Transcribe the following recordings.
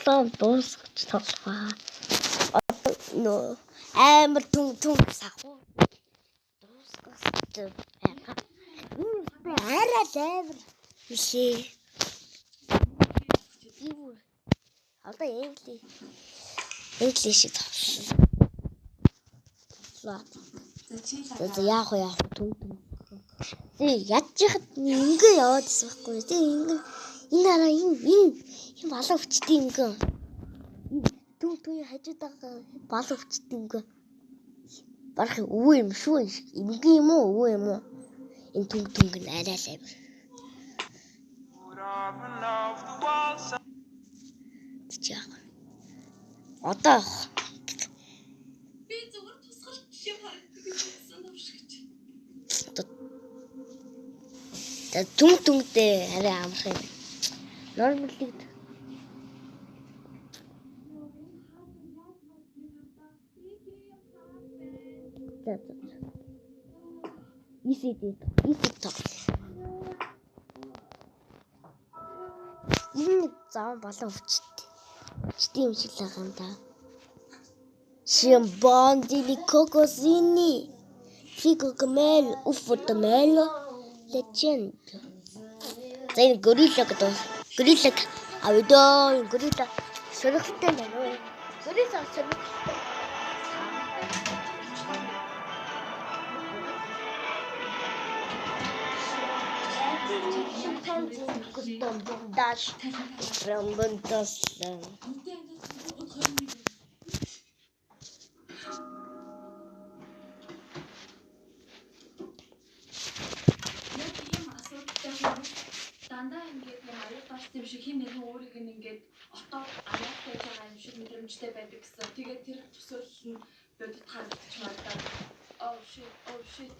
Тоглоом дуусгаж тоглох ба. Одоо нөө амар түн түн сахуу дуусгах хэрэгтэй байгаа. Энэ арай л амар биш ээ. Би бүр одоо Энгли шиг тоглосон. За чи За за яах вэ яах вэ түн түн. Тэ ядж яхад ингээ яваад исэн байхгүй. Тэ ингээ энэ араа энэ энэ энэ балан өвчтэй ингээ. Түн түн хажууд байгаа балан өвчтэй ингээ. Барах өвөө юм шүү. Ингээ юм уу өвөө юм уу? Энэ түн түнг нь арай л амир. Чи яах вэ? Одоо явах. Би зүгээр тусгалт юм харагддаг гэж бодсон юм шиг чи. За түн түнтэй арай амарх юм. Нормалыг за за. Easy дээ. Easy топ. Энэ нэг зам болон өвчтэй. Өвчтэй юм шиг л байгаа юм да. Шимбандили кокосини. Фиго гмэл уфотомело легенд. За энэ горилла гэдэг. Горилла авидоо горилла сонирхолтой юм байна уу? Горилла сонирхолтой. Шимпанзин гүстэн бундаш рамбантас. Үнтэй андаас 21. Яг ийм асуудалтай хүмүүс дандаа ингээд юм аюул гарсан юм шиг хин нэгэн өөрийг нь ингээд отоо аюултай байгаа юм шиг мэдрэмжтэй байдаг гэсэн. Тэгээд тэр төсөөлөл нь бодит харагдчих магадгүй. Oh shit, oh shit.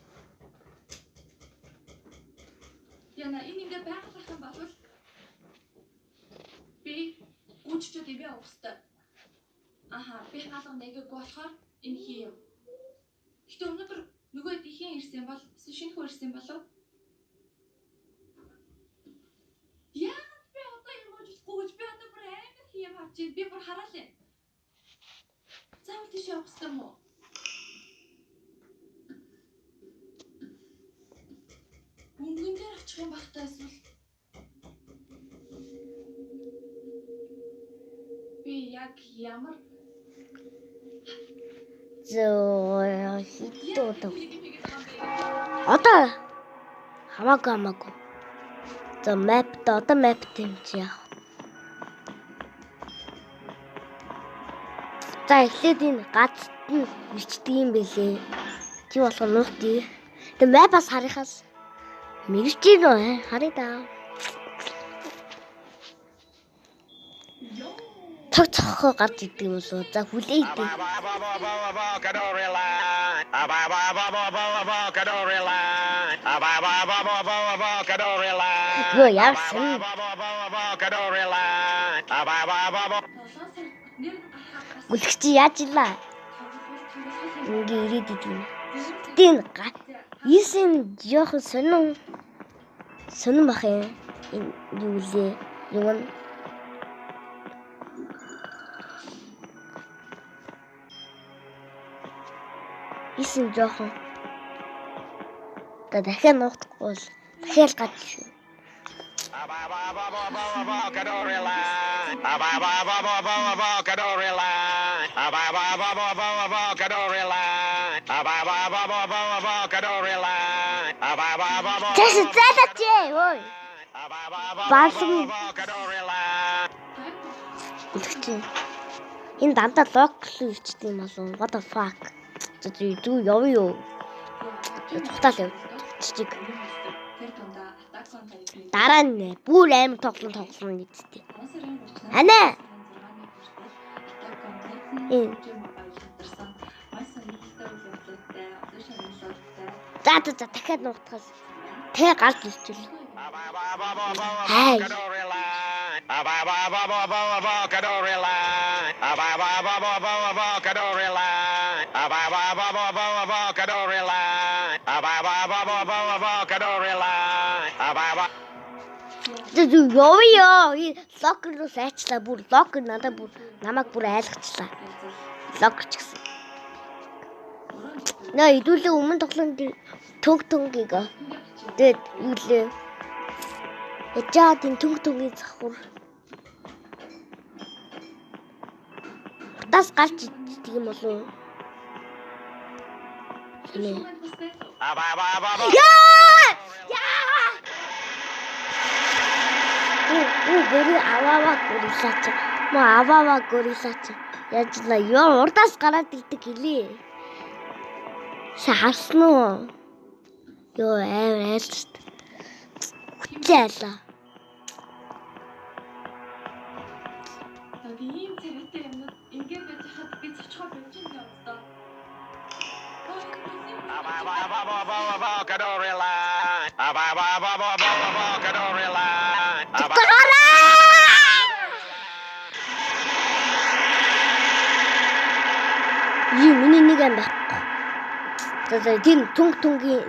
Яна энэ ингээд байгалах юм бол би гүйччихэд ивэ авах хэрэгтэй. Аха, би хаалга нэгээгүй болохоор энэ хий юм. Гэтэ өнөөдөр нөгөө ихэн ирсэн бол эсвэл шинэ хүн ирсэн болов? Яагаад би одоо юм ууж болохгүй гэж би одоо бүр амар хий юм харж байна. Би бүр хараал юм. Заавал тийш явах хэрэгтэй юм уу? Бөмбөгөн дээр очих юм байх таа эсвэл би яг ямар Зөө хитүү. яг нэг юм хийгээд байгаа юм бэ? Одоо хамаагүй хамаагүй. За map та одоо map юм чи яах вэ? За эхлээд энэ газт нь мэрчдэг юм бэлээ. Чи болохоор нуугдъя. Тэгээ map-аас харихаас мэрч гин үү? Харъя да. Тог цохоо гарч идэг юм уу? За хүлээе. Юу яасан? 7 сард нэр нь гарахаар бас Гүлэх чи яаж илаа? тоглох Ингээ ирээд идэг юм. Гэтэ энэ Исэн жоохон сонин сонин бах юм. Энэ юу лээ? Юм нь Исэн жоохон. За дахиад нуухдахгүй бол дахиад гарч ирнэ. Тэс зайлаач ой. Балан гүлэх чинь. Энэ дандаа лог руу ирчдэг юм болов. What the fuck? За зүг явъя юу? Тухтаал яв. Чичиг. Тэр дундаа Attack on Titan Дараа нь бүр амар тоглон тоглоно гэдэгтэй. 5 сарын 30-наас Анаа! 6-ны хүртэл Attack on Titan Э. PUBG Mobile хамтарсан маш сонирхолтой үйл явдлуудтай, олон шагналуудтай За за за дахиад нуугдахаас тэ гарч ирчихлээ. Хай. Зүг явъя. Locker руу сайчлаа. Бүр locker надад бүр намайг бүр айлгачлаа. Locker ч гэсэн. Наа хэдүүлээ өмнө тоглоом дээр төнг төнгийг. Тэгээд юу лээ. Яжаад энэ төнг төнгийн завхар. Утаас гарч иддэг юм болов уу? Яа! Яа! Уу гори аваава горилаач. Мо аваава горилаач. Яаж л ёо урдаас гараад ирдэг гэлээ. Харсан уу? Ёо амар айлч. Хүчээ айлаа. Ийм царайтай юмнууд ингэ байж хад би цочхоо бэнчин явдаа. Юу миний нэг юм байхгүй. За тийм түнг түнгийн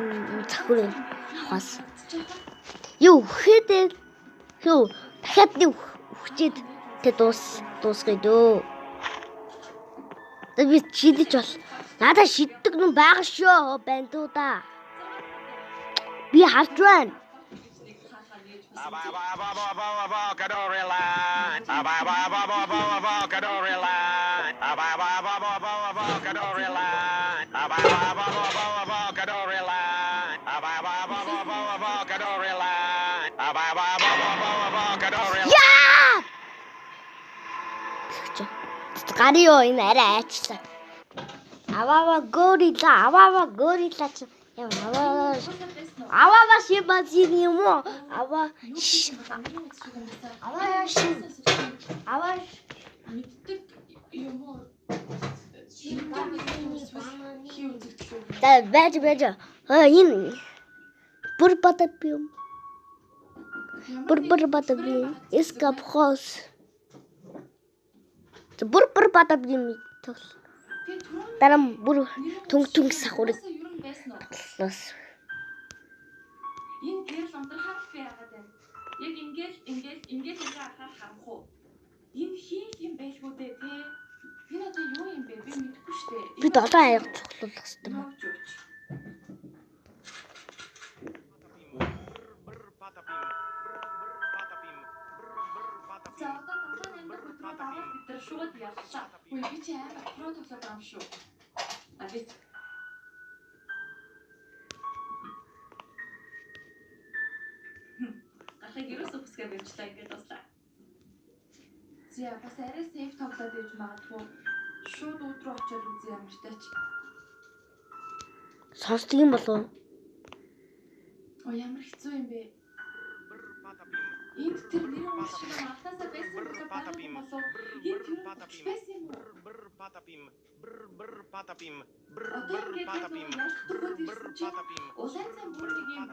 цахирын авахаас. Юу үхээд юу дахиад нэг үхчээд тэ дуусгая дөө. Би шидэж бол. Надад шиддэг нүн байгаа шүү байна дүү да. Би харж байна. Яа! Гарио энэ арай айчлаа. Авава горилла, авава горилла ч юм аваа. Авава шимпанзин юм уу? Аваа аваа шим. Аваа мэддэг юм уу? За байж байж. Энэ бүр батапим. Бүр бүр батапим. Эскапхос. Бүр бүр батапим тол. Дараа бүр түнг түнг сахурыг тоглоос. Энэ гэрэл ундрахаар би яагаад байна? Яг ингээл ингээл ингээл ингээ харахаар харанхуу. Энэ хийх юм байлгүй дээ тий. Энэ одоо юу юм бэ? Би мэдэхгүй штэ. Би долоо аяг цуглуулах хэрэгтэй юм. За одоо долоо 8 дахь өдрөө даваад бид нар шууд явлаа. Үгүй би чи амар про тоглоод байгаа юм шүү. А би гарахыг ерөөсөө хүсгээ барьчлаа ингээд дуслаа. За бас арай сейф тоглоод иж магадгүй. Шууд үүд рүү очиод үзье ямартай ч. Сонсдог юм болов уу? Оо ямар хэцүү юм бэ? Энд тэр нэрэн үл шиг анхнаасаа байсан болов байгаа болов энд юу байсан юм уу? Одоо ингээд ялхдаггүй ирсэн чинь улаан зам бүр нэг юм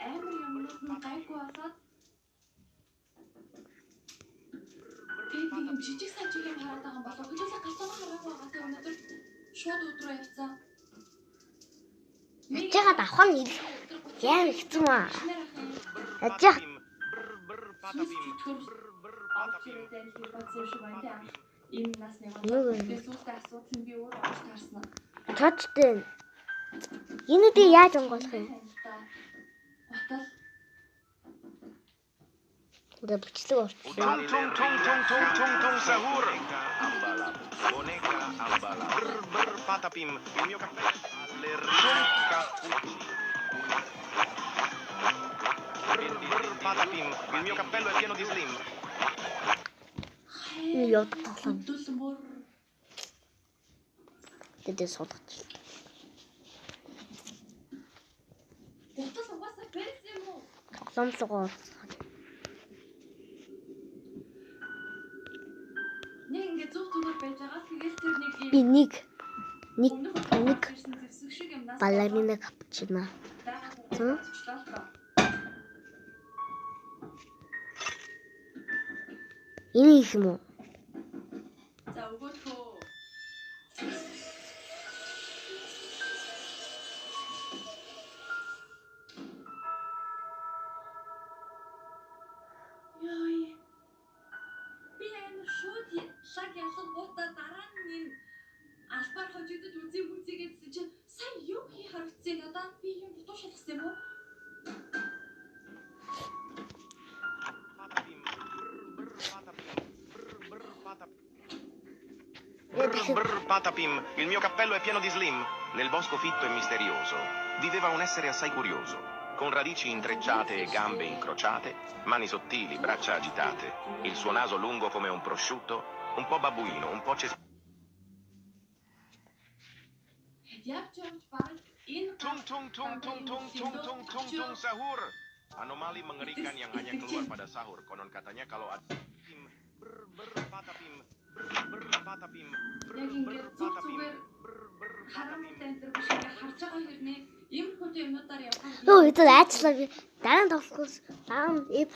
амар юмнууд нь гайгүй болоод тэгээд нэг юм жижиг сажиг юм хараад байгаа юм болов хэдүүлээ галзуугаа хараагүй байгаа тийм өнөөдөр шууд өд рүү явцсан. Ячаагаад авах нь ямар хэцүү аа. Ячаа ийм нас нэг би сүүлдээ асуудал нь би өөрөө олж таарсан. Цочтой. Энүүдийг яаж онгойлох юм? Батал. Одоо бичлэг орчихлоо. Tung tung tung tung tung tung sahur. Boneka ambala. Brr brr patapim. Il mio cappello alle cappucci. Brr brr patapim. Il mio cappello è pieno di slim. Энэ явдаг тоглоом. Тэдээ суулгаж. Гутал угаасаа байсан юм уу? Тоглоом руу орцгоо. Нэг ингээ зүг зүгээр байж байгаа. Тэгэл тэр нэг би нэг нэг нэг балерина капучино. Энэ их юм уу? За өгөөхөө. Тэгээд ялангуутаа дараа нь энэ албаар хожигдож үзье үзье гэсэн чинь сая юу хий харагдсан надаа би юм дутуу шалгасан юм уу? Patapim, brr brr patapim, brr brr patapim. Brr brr patapim, il mio cappello è pieno di slim. Nel bosco fitto e misterioso viveva un essere assai curioso, con radici intrecciate e gambe incrociate, mani sottili, braccia agitate, il suo naso lungo come un prosciutto, un po' babbuino, un po' cespuglio. Явж явж баг энэ Tung tung tung tung tung tung tung tung tung sahur. Anomali mengerikan yang hanya keluar pada sahur. Konon katanya kalau ada pim ber ber patapim ber ber patapim ber Яг ber ингээд зүг patapim зүгээр ber ber харан patapim. энэ төр биш ингээд харж байгаа хэрнээ иймэрхүү юмнуудаар явах Өө, это айцлаа би дараа нь тоглохоос дараа нь